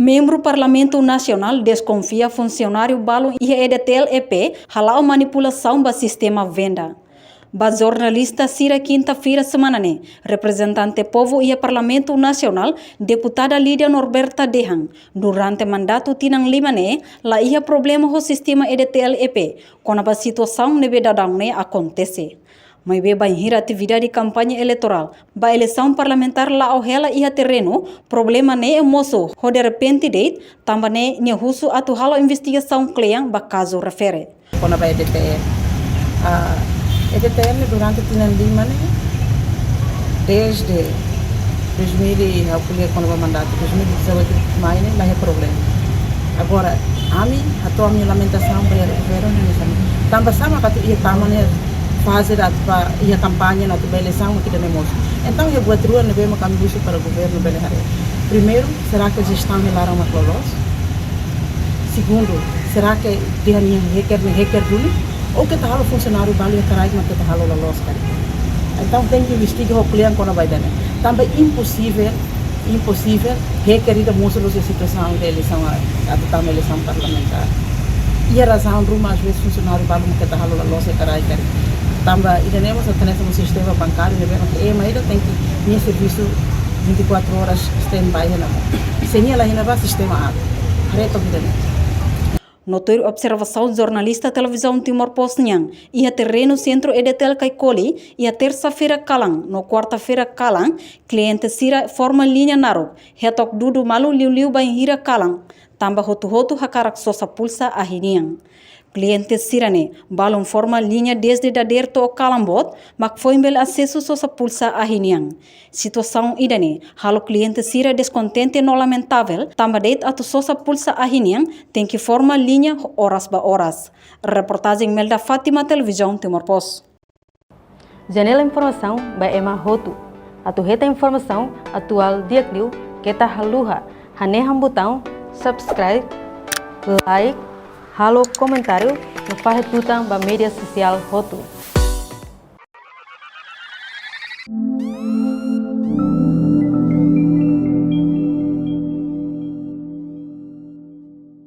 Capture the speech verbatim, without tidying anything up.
Membru Parlamentu Nasionál deskonfia funsionáriu balun iha E D T L E P hala'o manipulasaun ba sistema venda. Ba jornalista sira, kinta-feira semana ne'e, reprezentante povu iha Parlamentu Nasionál, Deputada Lídia Norberta dehan, durante mandatu tinan lima ne'e, la iha problema ho sistema E D T L E P, kona-ba situasaun ne'ebé daudaun ne'e akontese. Maibé bainhira atividade kampaña eleitorál ba eleisaun parlamentár la'o hela iha terrenu, problema ne'e mosu ho derrepente de'it, tanba ne'e nia husu atu halo investigasaun kle'an ba kazu refere. Kona-ba E D T L. Ah, E D T L durante tinan lima ne'e, desde dois mil e, ha'u ko'alia kona-ba mandatu, dois mil e dezoito mai ne'e, la iha problema. Agora, ami hato'o ami-nia lamentasaun ba iha governu ne'e hanesan ne'e. Tanba sá mak atu iha tama ne'e faze atu ba iha kampaña atu ba eleisaun mak ida-ne'e mosu. Entaun, iha buat rua ne'ebé mak ami husu para governu bele haree. Primeiru, será que jestaun ne'e laran mak loloos? Segundu, será que dehan nia hacker ne'e hacker duni? Ou keta halo funsionáriu balu iha kraik mak keta halo loloos karik? Entaun, tenke investiga ho kle'an kona-ba ida-ne'e. Tanba imposivel, imposivel hacker ida mosu loos iha situasaun de eleisaun, a, atu tama eleisaun parlamentár. Iha razaun ruma, às vezes, funsionáriu balu mak keta halo loloos iha kraik karik. Tanba ida-ne'e mós atu hanesan sistema bankáriu ne'ebé mak ema ida tenke nia servisu vinte e quatro horas standby iha ne'ebá. Se nia la iha ne'ebá, sistema aat. Haree took ida-ne'e. No tuir observasaun jornalista Televizaun Timor Post nian, iha terrenu Sentru E D T L Caicoli, iha tersa-feira kalan no kuarta-feira kalan, kliente sira forma liña naruk, hetok dudu malu liuliu bainhira kalan, tanba hotu-hotu hakarak sosa pulsa ahi nian. Kliente sira-ne'e balun forma liña dezde dadeer to'o kalan boot, mak foin bele asesu sosa pulsa ahi nian. Situasaun ida-ne'e halo kliente sira deskontente no lamentavel, tanba de'it atu sosa pulsa ahi nian, tenke forma liña oras ba oras. Reportajen Melda Fátima, Televizaun Timor Post. Janela informasaun ba ema hotu. Atu hetan informasaun atuál di'ak liu, keta haluha hanehan butaun subscribe, like, halo komentáriu no fahe tutan ba média sosiál hotu.